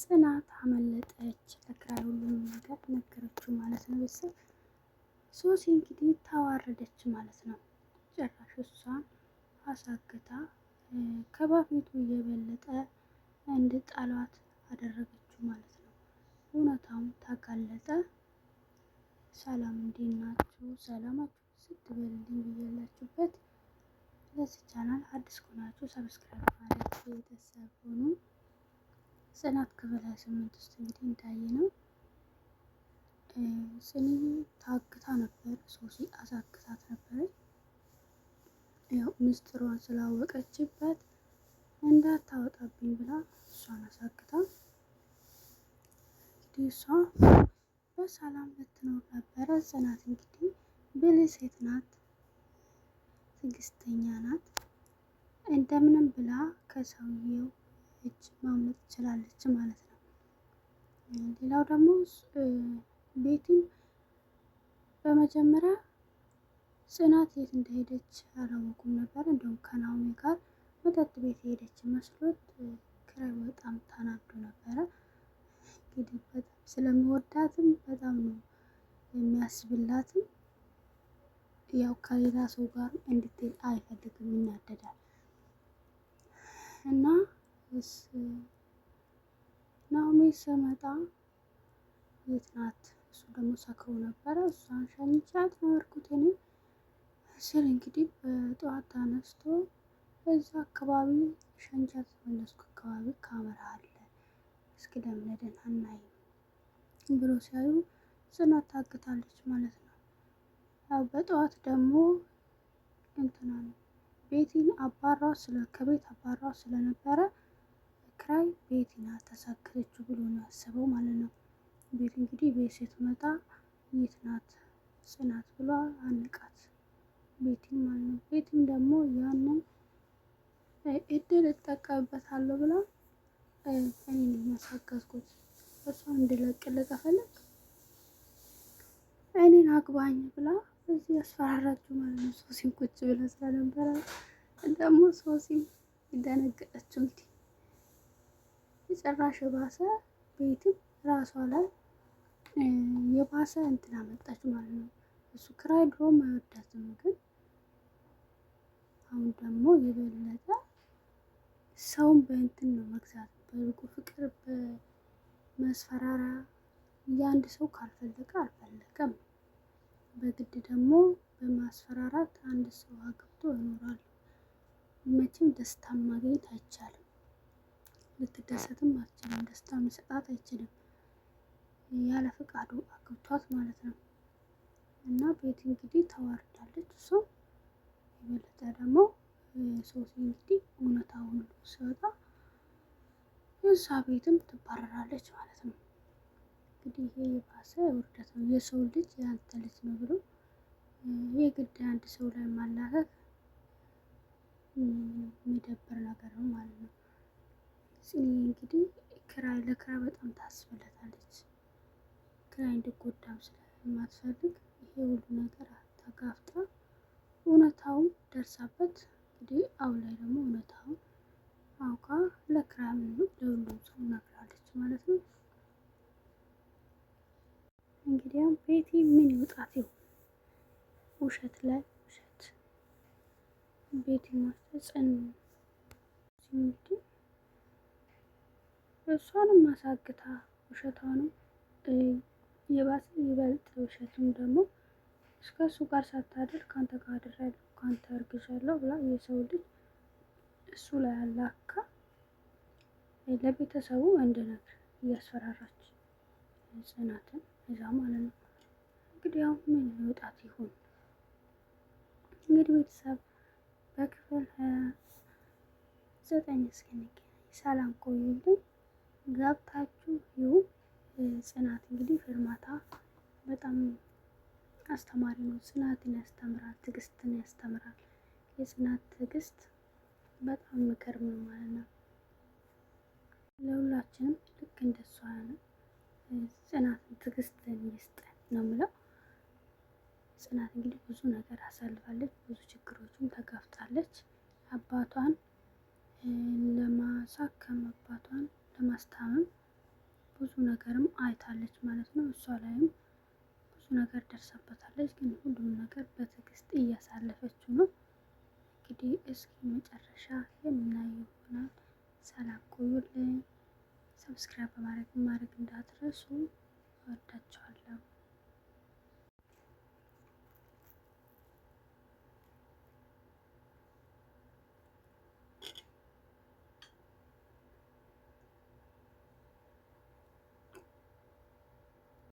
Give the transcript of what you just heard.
ጽናት አመለጠች። ለክራይ ሁሉንም ነገር ነገረችው ማለት ነው። ቤተሰብ ሶሲ እንግዲህ ታዋረደች ማለት ነው። ጭራሽ እሷን አሳግታ ከበፊቱ የበለጠ እንድጠሏት አደረገችው ማለት ነው። እውነታውም ታጋለጠ። ሰላም እንዴት ናችሁ? ሰላማችሁ ስትበልልኝ ብያላችሁበት። ለዚህ ቻናል አዲስ ከሆናችሁ subscribe ማለት ቤተሰብ ሆኑ። ጽናት ክፍል 28 ውስጥ እንግዲህ እንዳየ ነው ጽንዬ ታግታ ነበር። ሶሲ አሳግታት ነበረች። ያው ምስጢሯን ስላወቀችበት እንዳታወጣብኝ ብላ እሷን አሳግታ እንግዲህ እሷ በሰላም ልትኖር ነበረ። ጽናት እንግዲህ ብልህ ሴት ናት፣ ትዕግስተኛ ናት። እንደምንም ብላ ከሰውየው እጅ ማምለጥ ትችላለች ማለት ነው። ሌላው ደግሞ ቤቲም በመጀመሪያ ጽናት የት እንደሄደች አላወቁም ነበር። እንዲሁም ከናሆሚ ጋር መጠጥ ቤት የሄደች መስሎት ክራይ በጣም ተናዶ ነበረ። እንግዲህ በጣም ስለሚወዳትም በጣም ነው የሚያስብላትም። ያው ከሌላ ሰው ጋር እንድትሄድ አይፈልግም፣ ይናደዳል እና ናሆሜ ስመጣ የት ናት? እሱ ደግሞ ሰክሮ ነበረ። እሷን ሸኝቻት ነው የሄድኩት እኔ ስል እንግዲህ በጠዋት ተነስቶ እዛ አካባቢ ሸንቻት ተመለስኩ አካባቢ ካሜራ አለ፣ እስኪ ለምን ሄደን አናይም ብሎ ሲያዩ ጽናት ታግታለች ማለት ነው። ያው በጠዋት ደግሞ እንትና ነው ቤቲን አባራ ስለ ከቤት አባራ ስለነበረ ክራይ ቤቲን አልተሳከረችው ብሎ ነው ያሰበው ማለት ነው። ቤት እንግዲህ ቤት ስትመጣ የት ናት ጽናት ብሎ አንቃት ቤቲን ማለት ነው። ቤቲም ደግሞ ያንን እድል እጠቀምበታለሁ ብላ እኔን ያሳገዝኩት እሷን እንድለቅልህ ከፈለግ እኔን አግባኝ ብላ እዚህ ያስፈራራችው ማለት ነው። ሶሲም ቁጭ ብላ ስለነበረ ደግሞ ሶሲም ደነገጠችው። እንግዲህ የጭራሽ የባሰ ቤትም ራሷ ላይ የባሰ እንትን አመጣች ማለት ነው። እሱ ክራይ ድሮም አይወዳትም፣ ግን አሁን ደግሞ የበለጠ ሰውን በእንትን ነው መግዛት፣ በልጉ ፍቅር፣ በመስፈራራ የአንድ ሰው ካልፈለገ አልፈለገም። በግድ ደግሞ በማስፈራራት አንድ ሰው አግብቶ ይኖራል። መቼም ደስታ ማግኘት አይቻልም። ልትደሰትም አትችልም። ደስታ መሰጣት አይችልም። ያለ ፈቃዱ አግብቷት ማለት ነው። እና ቤት እንግዲህ ተዋርዳለች። እሷ የበለጠ ደግሞ ሶሲ እንግዲህ እውነታውን ሁሉ ሲወጣ እዛ ቤትም ትባረራለች ማለት ነው። እንግዲህ ይሄ የባሰ ውርደት ነው። የሰው ልጅ ያንተ ልጅ ነው ብሎ የግድ አንድ ሰው ላይ ማላከክ የሚደብር ነገር ነው ማለት ነው። ጽኒ እንግዲህ ክራይ ለክራይ በጣም ታስብለታለች። ክራይ እንዲጎዳም ስለማትፈልግ ይሄ ሁሉ ነገር ተጋፍጣ እውነታውን ደርሳበት እንግዲህ አሁን ላይ ደግሞ እውነታውን አውቃ ለክራይም ለሁሉም ሰው ነግራለች ማለት ነው። እንግዲያም ቤቲ ምን ይውጣት ይሆን? ውሸት ላይ ውሸት ቤቲ ማስተጽን እንግዲህ እሷንም ማሳግታ ውሸቷንም የባሰ ይበልጥ ውሸቱም ደግሞ እስከ እሱ ጋር ሳታድር ከአንተ ጋር አድሬያለሁ ከአንተ እርግዣለሁ ብላ የሰው ልጅ እሱ ላይ አላካ ለቤተሰቡ እንድነግር እያስፈራራች ጽናትን እዛ ማለት ነው። እንግዲህ ያው ምን ይወጣት ይሆን እንግዲህ ቤተሰብ በክፍል 9 እስክንገናኝ ሰላም ቆዩልኝ። ገብታችሁ ይሁ ጽናት እንግዲህ ፌርማታ በጣም አስተማሪ ነው። ጽናትን ያስተምራል፣ ትዕግስትን ያስተምራል። የጽናት ትዕግስት በጣም የሚገርም ነው ማለት ነው። ለሁላችንም ልክ እንደሷ ነው ጽናትን ትዕግስትን ይስጠን ነው የምለው። ጽናት እንግዲህ ብዙ ነገር አሳልፋለች፣ ብዙ ችግሮችን ተጋፍጣለች። አባቷን ለማሳከም አባቷን ለማስታመም ብዙ ነገርም አይታለች ማለት ነው። እሷ ላይም ብዙ ነገር ደርሳበታለች። ግን ሁሉም ነገር በትዕግስት እያሳለፈችው ነው። እንግዲህ እስኪ መጨረሻ የምናየው ይሆናል። ሰላም ቆዩልኝ። Subscribe በማድረግ ማድረግ እንዳትረሱ። እወዳችኋለሁ።